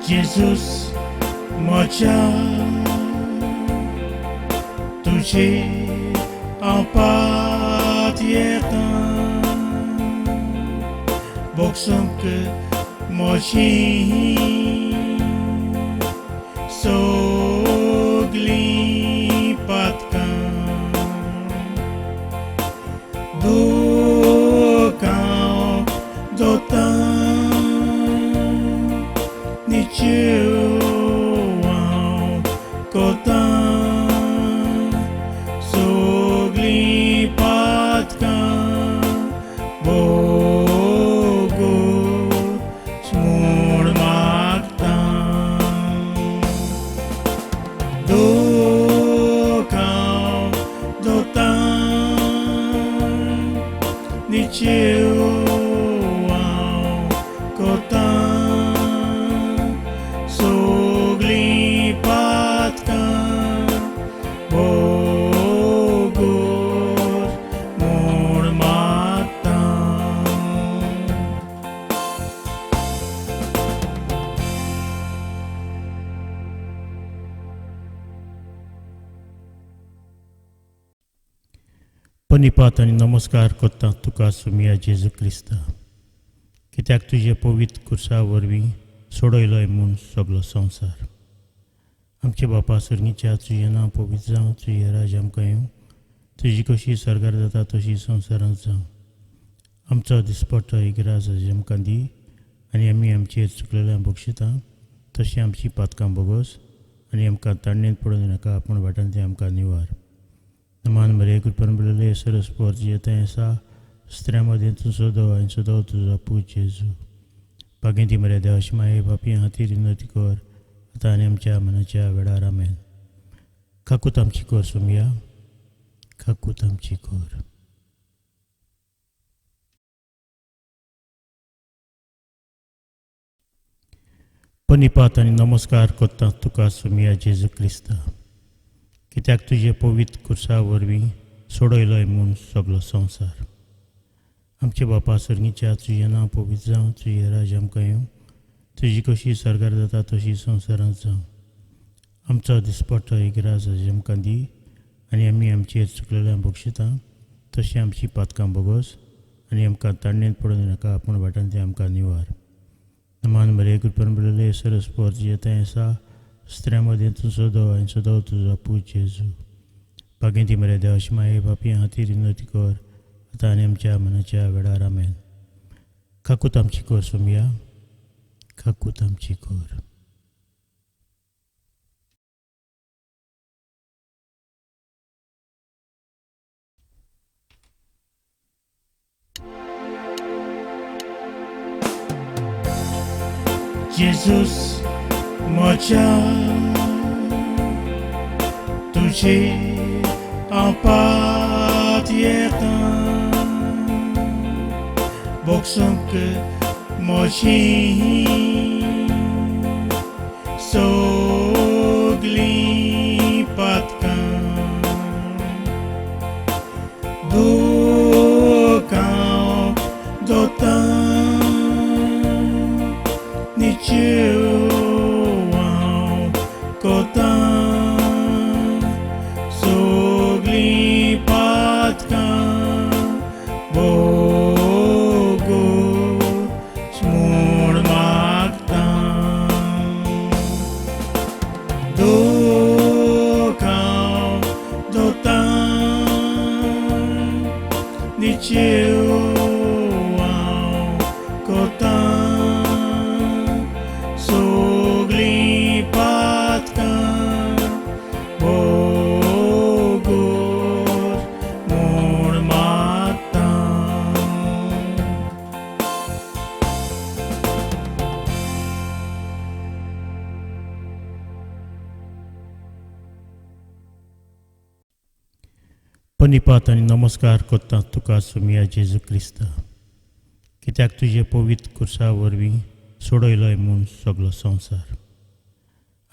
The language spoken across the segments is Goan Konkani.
जेजूस म्हज्या तुजे हांव पातयेतां भोगसूंक म्हजी सगलीं पातकां दुकां दोतां निचेव हांव कोतां सगलीं पातकां बोगोस म्हूण मागतां दुकां दोतां निचेव हांव कोतां सगलीं पातकां बोगोस म्हूण मागतां. पनिपात आनी नमस्कार करता तुका सुमिया जेजू क्रिस्ता, कित्याक तुजे पवित्र खुर्सा वरवीं सोडयलोय म्हूण सगलो संवसार. आमच्या बापा सर्गीच्या तुजें नांव पवित्र जावं, तुजें राज्य आमकां येवं, तुजी कशी सर्गार जाता तशी संवसारांत जावं. आमचो दिसपट्टो एक राज आमकां दी आनी आमी आमचेर चुकलेल्या बक्षिता तशी आमची पातकां बोगोस आनी आमकां ताणणेंत पडून नाका, पूण वाटान तें आमकां निवार. मान मरे कृपन बरले सरस पोर आसा स्त्र्या मदें तूं सदो आनी सदो तुजो पूत जेजू. बागेंती मरे देवाशी माये बापी खातीर विनंती कर आतां आनी आमच्या मनाच्या वेळार. आमेन. काकूत आमची कर सोमया, काकूत आमची कर. पनिपात आनी नमस्कार करता तुका सोमया जेजू क्रिस्ता, कित्याक तुजे पवित्र खुर्सा वरवीं सोडयलोय म्हूण सगलो संवसार. आमच्या बापा सर्गीच्या तुजें नांव पवित्र जावं, तुजें राज्य आमकां येवं, तुजी कशी सर्गार जाता तशी संवसारांत जावं. आमचो दिसपट्टो एक राज आमकां दी आनी आमी आमचेर चुकलेल्या बक्षिता तशी आमची पातकां बोगोस आनी आमकां ताणणेंत पडून नाका, पूण वाटान तें आमकां निवार. मान मरे कृपन बरले सरस पोर तें आसा स्त्र्या मदें तूं सदो आनी सदो तुजो पूत जेजू. बागेंती मरे देवाशी माये बापी खातीर विनंती कर आतां आनी आमच्या मनाच्या वेळार. आमेन. काकूत आमची कर सोमया, काकूत आमची कर. जेजूस म्हज्या तुजे हांव पातयेतां भोगसूंक म्हजी सगलीं पातकां दुकां दोतां निचेव हांव कोतां सगलीं पातकां बोगोस म्हूण मागतां दुकां दोतां निचेव हांव कोतां सगलीं पातकां बोगोस म्हूण मागतां. पनिपात आनी नमस्कार करता तुका सुमिया जेजू क्रिस्ता, कित्याक तुजे पवित्र खुर्सा वरवीं सोडयलोय म्हूण सगलो संवसार.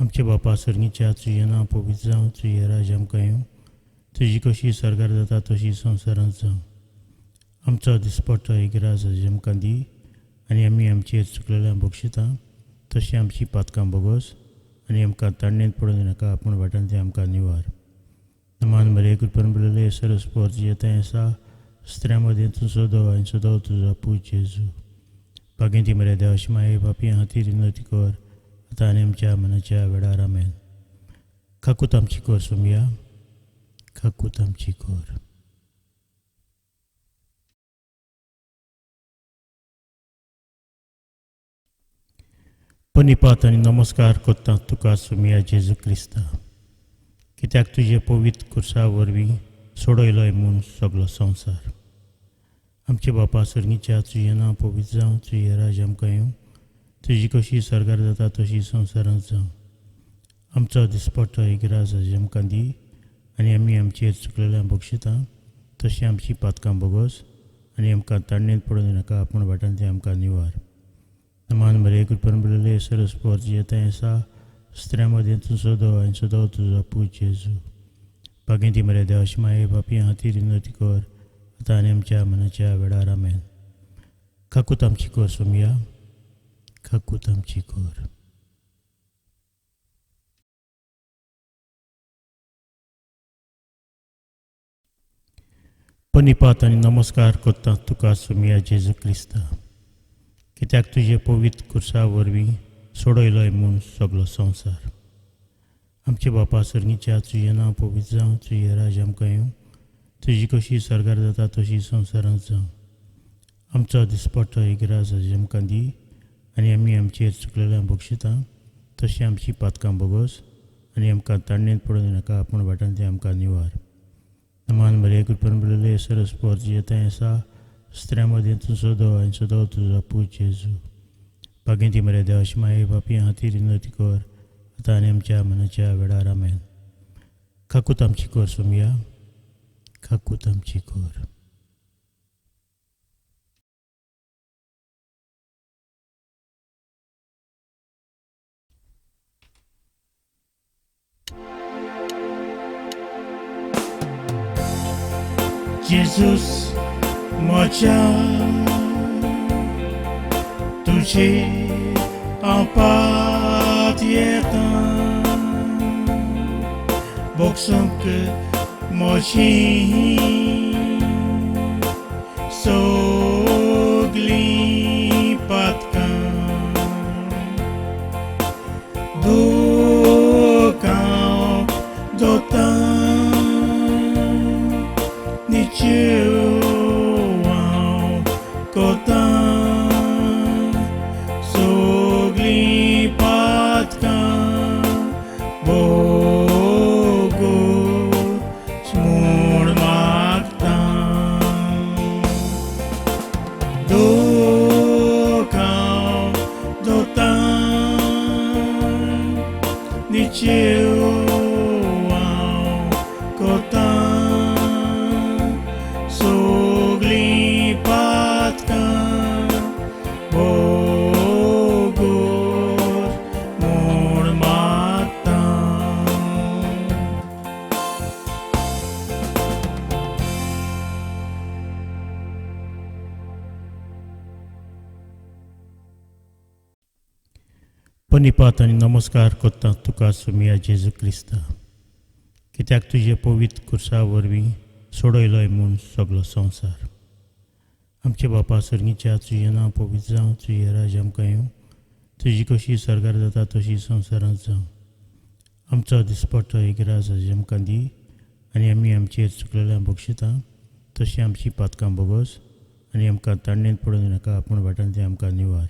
आमच्या बापा सर्गीच्या तुजें नांव पवित्र जावं, तुजें राज्य आमकां येवं, तुजी कशी सर्गार जाता तशी संवसारांत जावं. आमचो दिसपट्टो एक राज आमकां दी आनी आमी आमचेर चुकलेल्या बक्षिता तशी आमची पातकां बोगोस आनी आमकां ताणणेंत पडून दिनाका, पूण वाटान तें आमकां निवार. नमान मरे कृपेन भरिल्ले सरस्पत तुजें आसा, स्त्र्यां मदीं तूं सदो आनी सदो तुजो पूत जेजू. बागेंती मरे देवाची माये पापी खातीर विनवती कर आतां आनी आमच्या मनाच्या वेळार. आमेन. काकूत आमची कर सोमया, काकूत आमची कर. पनिपात आनी नमस्कार करता तुका सोमया जेजू क्रिस्ता, कित्याक तुजे पवित्र खुर्सा वरवीं सोडयलोय म्हूण सगलो संवसार. आमच्या बापा सर्गीच्या तुजें नांव पवित्र जावं, तुजें राज्य आमकां येवं, तुजी कशी सरकार जाता तशी संवसारांत जावं. आमचो दिसपट्टो एक राज आमकां दी आनी आमी आमचेर चुकलेल्या बक्षिता तशी आमची पातकां बोगोस आनी आमकां ताणणेंत पडून दिनाका, पूण वाटान तें आमकां निवार. नमान मरे कृपेन भरिल्ले सरस्पत तुजें आसा, स्त्र्यां मदीं तूं सदो आनी सदो तुजो पूत जेजू. बागेंती मरे देवाची माये पापी खातीर विनवती कर आतां आनी आमच्या मनाच्या वेळार. आमेन. काकूत आमची कर सोमया, काकूत आमची कर. पनिपात आनी नमस्कार करता तुका सोमया जेजू क्रिस्ता, कित्याक तुजे पवित्र खुर्सा वरवीं सोडयलोय म्हूण सगलो संवसार. आमच्या बापा सर्गीच्या तुजें नांव पवित्र जावं, तुजें राज्य आमकां येवं, तुजी कशी सरकार जाता तशी संवसारांत जावं. आमचो दिसपट्टो एक राज आमकां दी आनी आमी आमचेर चुकलेल्या बक्षिता तशी आमची पातकां बोगोस आनी आमकां ताणणेंत पडून दिनाका, पूण वाटान तें आमकां निवार. नमान मरे कृपेन भरिल्ले सरस्पत तुजें आसा, स्त्र्यां मदीं तूं सदो आनी सदो तुजो पूत जेजू. बागेंती मरे देवाची माये पापी खातीर विनवती कर आतां आनी आमच्या मनाच्या वेळार. आमेन. काकूत आमची कर सोमया, काकूत आमची कर. जेजूस म्हज्या तुजे हांव पात येता, बोगसूंक म्हजी सगलीं पातकां, दुकां दोतां निचेव हांव कोतां, सगलीं पातकां बोगोस म्हूण मागतां, दुकां दोतां निचेव हांव कोतां, सगलीं पातकां बोगोस म्हूण मागतां. पनिपात आनी नमस्कार करता तुका सोमया जेजू क्रिस्ता, कित्याक तुजे पवित्र खुर्सा वरवीं सोडयलोय म्हूण सगलो संवसार. आमच्या बापा सर्गीच्या तुजें नांव पवित्र जावं, तुजें राज्य आमकां येवं, तुजी कशी सरकार जाता तशी संवसारांत जावं. आमचो दिसपट्टो एक राज आमकां दी आनी आमी आमचेर चुकलेल्या बक्षिता तशी आमची पातकां बोगोस आनी आमकां ताणणेंत पडून दिनाका, पूण वाटान तें आमकां निवार.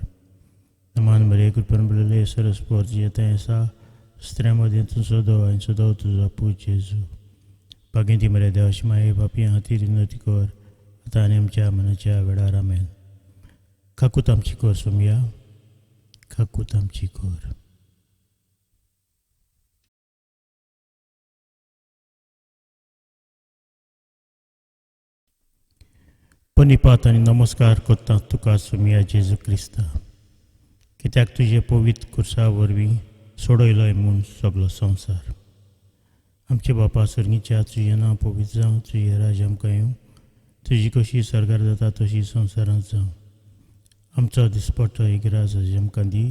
नमान मरे कृपेन भरिल्ले सरस्पत तुजें आसा, स्त्र्यां मदीं तूं सदो आनी सदो तुजो पूत जेजू. बागेंती मरे देवाची माये पापी खातीर विनवती कर आतां आनी आमच्या मनाच्या वेळार. आमेन. काकूत आमची कर सोमया, काकूत आमची कर. पनिपात आनी नमस्कार करता तुका सोमया जेजू क्रिस्ता, कित्याक तुजे पवित्र खुर्सा वरवीं सोडयलोय म्हूण सगलो संवसार. आमच्या बापा सर्गीच्या तुजें नांव पवित्र जावं, तुजें राज्य आमकां येवं, तुजी कशी सरकार जाता तशी संवसारांत जावं. आमचो दिसपट्टो एक राज आमकां दी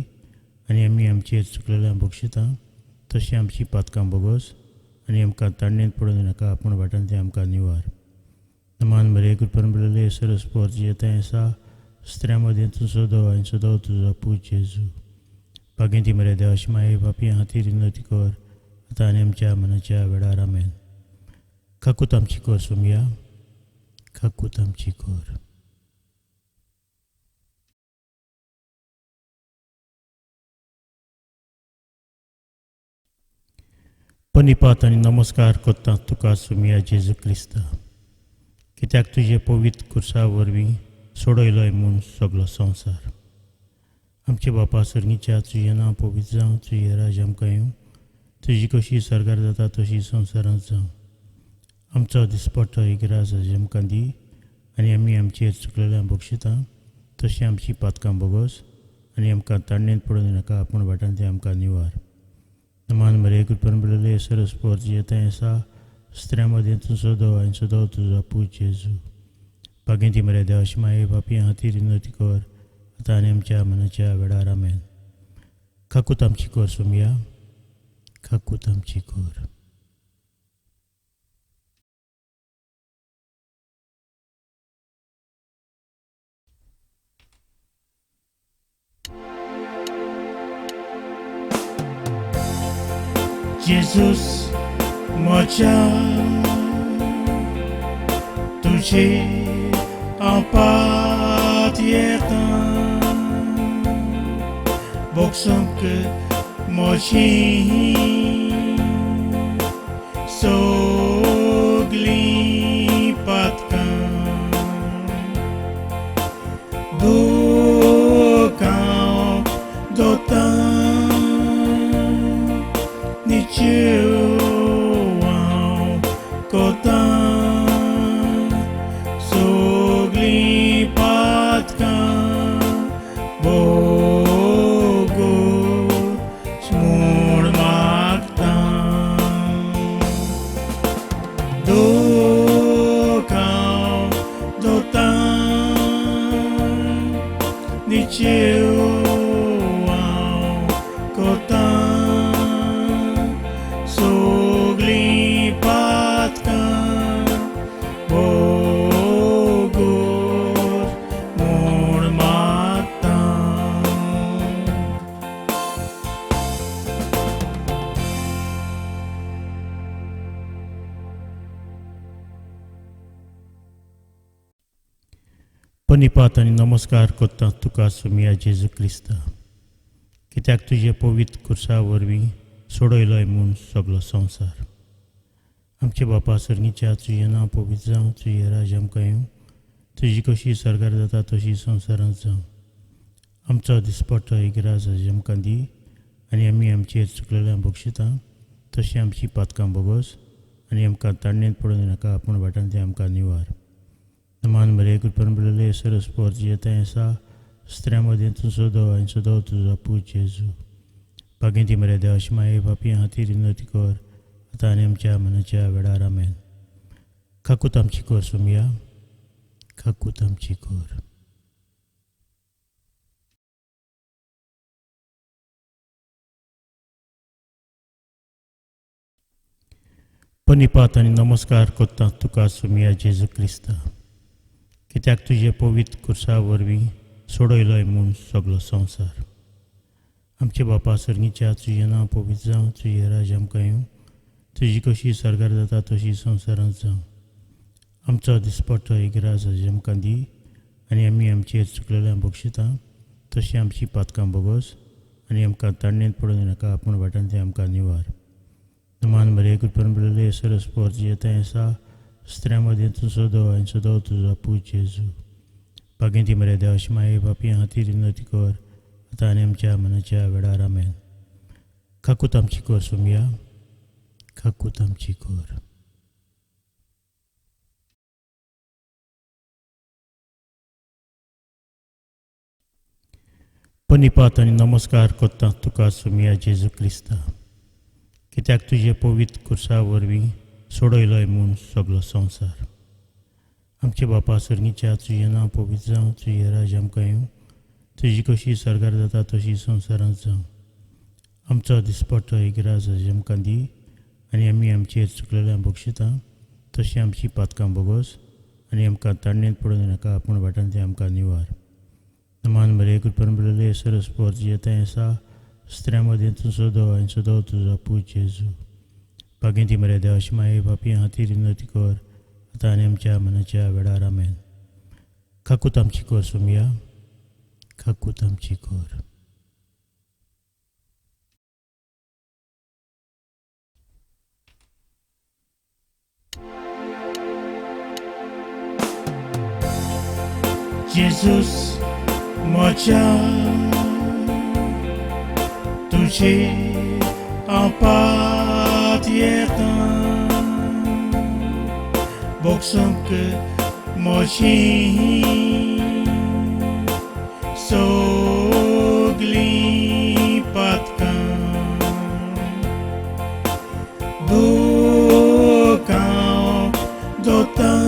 आनी आमी आमचेर चुकलेल्या बक्षिता तशी आमची पातकां बोगस आनी आमकां ताणणेंत पडून नाका, आपूण वाटान तें आमकां निवार. नमान मरे, कृपन बरले, सरस पोर येता आसा, स्त्र्या मदें तूं सदो आनी सदो तुजो पूत जेजू. बागेंती मरे देवाशी माये पापी हातीर विनती कर आतां आनी आमच्या मनाच्या वेळार. आमेन. काकूत आमची कर सोमया, काकूत आमची कर. पनिपात आनी नमस्कार करता तुका सोमया जेजू क्रिस्ता, कित्याक तुजे पवित्र खुर्सा वरवीं सोडयलोय म्हूण सगलो संवसार. आमच्या बापा सर्गीच्या, तुजें नांव पवित्र जावं, तुजें राज्य आमकां येवं, तुजी कशी सरकार जाता तशी संवसारांत जावं. आमचो दिसपट्टो एक राज आमकां दी आनी आमी आमचेर चुकलेल्या बक्षिता तशी आमची पातकां बोगस आनी आमकां ताणणेंत पडून नाका, आपूण वाटान तें आमकां निवार. नमान मरे, कृपन बरले, सरस पोर येता आसा, स्त्र्या मदें तूं सदो आनी सदो तुजो पूत जेजू. बागेंती मरे देवाशी माये पापी हातीर विनती कर आतां आनी आमच्या मनाच्या वेळार. आमेन. काकूत आमची कर सोमया, काकूत आमची कर. Jesus म्हज्या तुजे हांव पात येता, बोगसूंक म्हजी सगलीं पातकां, दुकां दोतां निचेव हांव कोतां, सगलीं पातकां बोगोस म्हूण मागतां, दुकां दोतां निचेव हांव कोतां, सगलीं पातकां बोगोस म्हूण मागतां. पनिपात आनी नमस्कार करता तुका सोमया जेजू क्रिस्ता, कित्याक तुजे पवित्र खुर्सा वरवीं सोडयलोय म्हूण सगलो संवसार. आमच्या बापा सर्गीच्या, तुजें नांव पवित्र जावं, तुजें राज्य आमकां येवं, तुजी कशी सरकार जाता तशी संवसारांत जावं. आमचो दिसपट्टो एक राज आमकां दी आनी आमी आमचेर चुकलेल्या बक्षिता तशी आमची पातकां बोगस आनी आमकां ताणणेंत पडून नाका, आपूण वाटान तें आमकां निवार. नमान मरे, कृपन बरले, सरस पोर येता आसा, स्त्र्या मदें तूं सदो आनी सदो तुजो पूत जेजू. बागेंती मरे देवाशी माये पापी हातीर विनती कर आतां आनी आमच्या मनाच्या वेळार. आमेन. काकूत आमची कर सोमया, काकूत आमची कर. पनिपात आनी नमस्कार करता तुका सोमया जेजू क्रिस्ता, कित्याक तुजे पवित्र खुर्सा वरवीं सोडयलोय म्हूण सगलो संवसार. आमच्या बापा सर्गीच्या, तुजें नांव पवित्र जावं, तुजें राज्य आमकां येवं, तुजी कशी सरकार जाता तशी संवसारांत जावं. आमचो दिसपट्टो एक राज आमकां दी आनी आमी आमचेर चुकलेल्या बक्षिता तशी आमची पातकां बोगस आनी आमकां ताणणेंत पडून नाका, आपूण वाटान तें आमकां निवार. नमान मरे, कृपन बरले, सरस पोर येता आसा, स्त्र्या मदें तूं सदो आनी सदो तुजो पूत जेजू. बागेंती मरे देवाशी माये पापी हातीर विनती कर आतां आनी आमच्या मनाच्या वेळार. आमेन. काकूत आमची कर सोमया, काकूत आमची कर. पनिपात आनी नमस्कार करता तुका सोमया जेजू क्रिस्ता, कित्याक तुजे पवित्र खुर्सा वरवीं सोडयलोय म्हूण सगलो संवसार. आमच्या बापा सर्गीच्या, तुजें नांव पवित्र जावं, तुजें राज्य आमकां येवं, तुजी कशी सर्गार जाता तशी संवसारांत जावं. आमचो दिसपट्टो इगराज आमकां दी आनी आमी आमचेर चुकलेल्या बक्षिता तशी आमची पातकां बोगोस आनी आमकां ताणणेंत पडून नाका पूण वाटान तें आमकां निवार. नमान मरे कृपन बरले सरस पोर जें आसा स्त्र्यां मदें तूं सदो आनी सदो तुजो पूत जेजू. बागेंती मरे देवाची माये पापी खातीर विनंती कर आतां आनी आमच्या मनाच्या वेळार. आमेन. काकूत आमची कर सोमया, काकूत आमची कर. जेजूस म्हज्या तुजे हांव पात येता बोगसूंक म्हजी सगलीं पातकां दुकां दोतां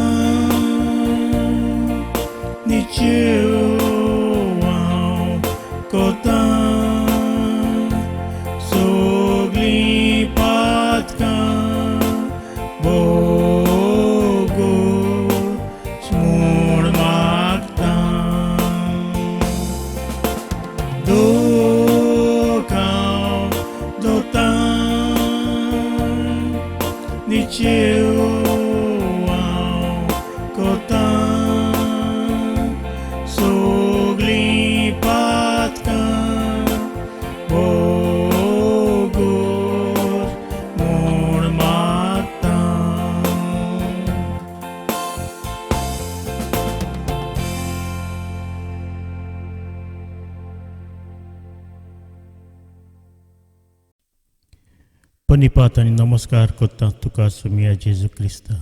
निचेव हांव कोतां सगलीं पातकां बोगोस म्हूण मागतां दुकां दोतां निचेव हांव कोतां सगलीं पातकां बोगोस म्हूण मागतां. पनिपात आनी नमस्कार करता तुका सोमया जेजू क्रिस्ता,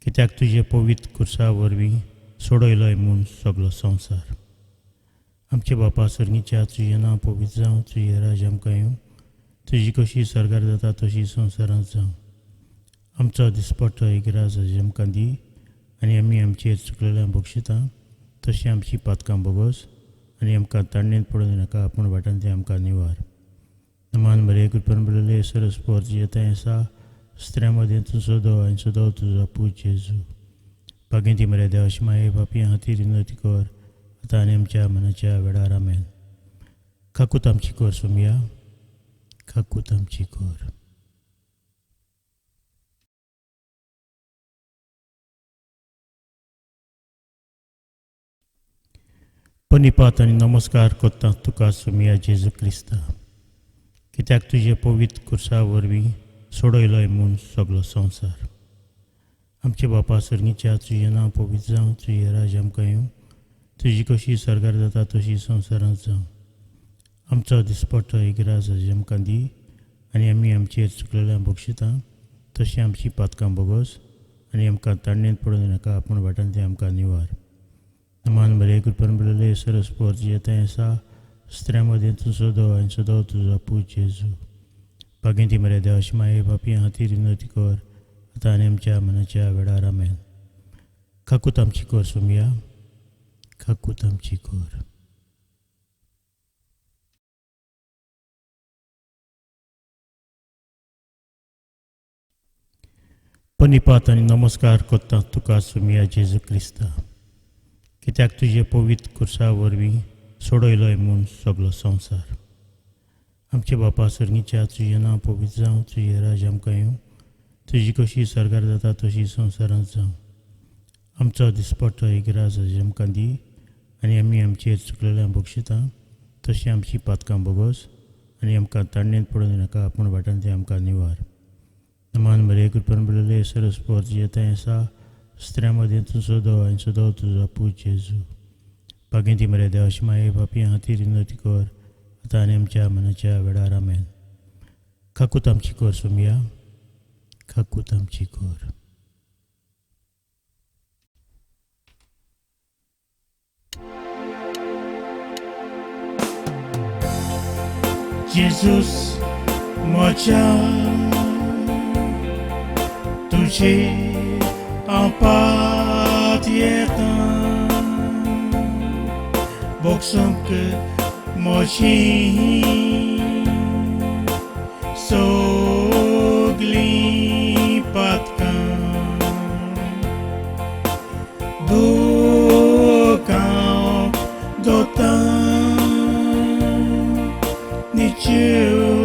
कित्याक तुजे पवित्र खुर्सा वरवीं सोडयलोय म्हूण सगलो संवसार. आमचे बापा सर्गीच्या तुजें नांव पवित्र जावं, तुजें राज्य आमकां येवं, तुजी कशी सर्गार जाता तशी संवसारांत जावं. आमचो दिसपट्टो इगराज आमकां दी आनी आमी आमचेर चुकलेल्या बक्षिता तशी आमची पातकां बोगोस आनी आमकां ताणणेंत पडून नाका पूण वाटान तें आमकां निवार. नमान मरे कृपन बरले सरस पोर जें आसा स्त्र्यां मदें तूं सदो आनी सदो तुजो पूत जेजू. बागेंती मरे देवाची माये पापी खातीर विनंती कर आतां आनी आमच्या मनाच्या वेळार. आमेन. काकूत आमची कर सोमया, काकूत आमची कर. पनिपात आनी नमस्कार करता तुका सोमया जेजू क्रिस्ता, कित्याक तुजे पवित्र खुर्सा वरवीं सोडयलोय म्हूण सगलो संवसार. आमचे बापा सर्गीच्या तुजें नांव पवित्र जावं, तुजें राज्य आमकां येवं, तुजी कशी सर्गार जाता तशी संवसारांत जावं. आमचो दिसपट्टो इगराज आमकां दी आनी आमी आमचेर चुकलेल्या बक्षिता तशी आमची पातकां बोगोस आनी आमकां ताणणेंत पडून नाका पूण वाटान तें आमकां निवार. नमान मरे कृपन बरले सरस पोर जें आसा स्त्र्यां मदें तूं सदो आनी सदो तुजो पूत जेजू. बागेंती मरे देवाची माये पापी खातीर विनंती कर आतां आनी आमच्या मनाच्या वेळार. आमेन. काकूत आमची कर सोमया, काकूत आमची कर. पनिपात आनी नमस्कार करता तुका सोमया जेजू क्रिस्ता, कित्याक तुजे पवित्र खुर्सा वरवीं सोडयलोय म्हूण सगलो संवसार. आमचे बापा सर्गीच्या तुजें नांव पवित्र जावं, तुजें राज्य आमकां येवं, तुजी कशी सर्गार जाता तशी संवसारांत जावं. आमचो दिसपट्टो इगराज आमकां दी आनी आमी आमचेर चुकलेल्या बक्षिता तशी आमची पातकां बोगोस आनी आमकां ताणणेंत पडून नाका पूण वाटान तें आमकां निवार. नमान मरे कृपन बरले सरस पोर जें आसा स्त्र्यां मदें तूं सदो आनी सदो तुजो पूत जेजू. बागेंती मरे देवाची माये पापी खातीर विनंती कर आतां आनी आमच्या मनाच्या वेळार. आमेन. काकूत आमची कर सोमया, काकूत आमची कर. जेजूस म्हज्या तुजे हांव पात येता बोगसूंक मोक्षूंक म्हजी सगलीं पातकां दुकां दोता निचेव.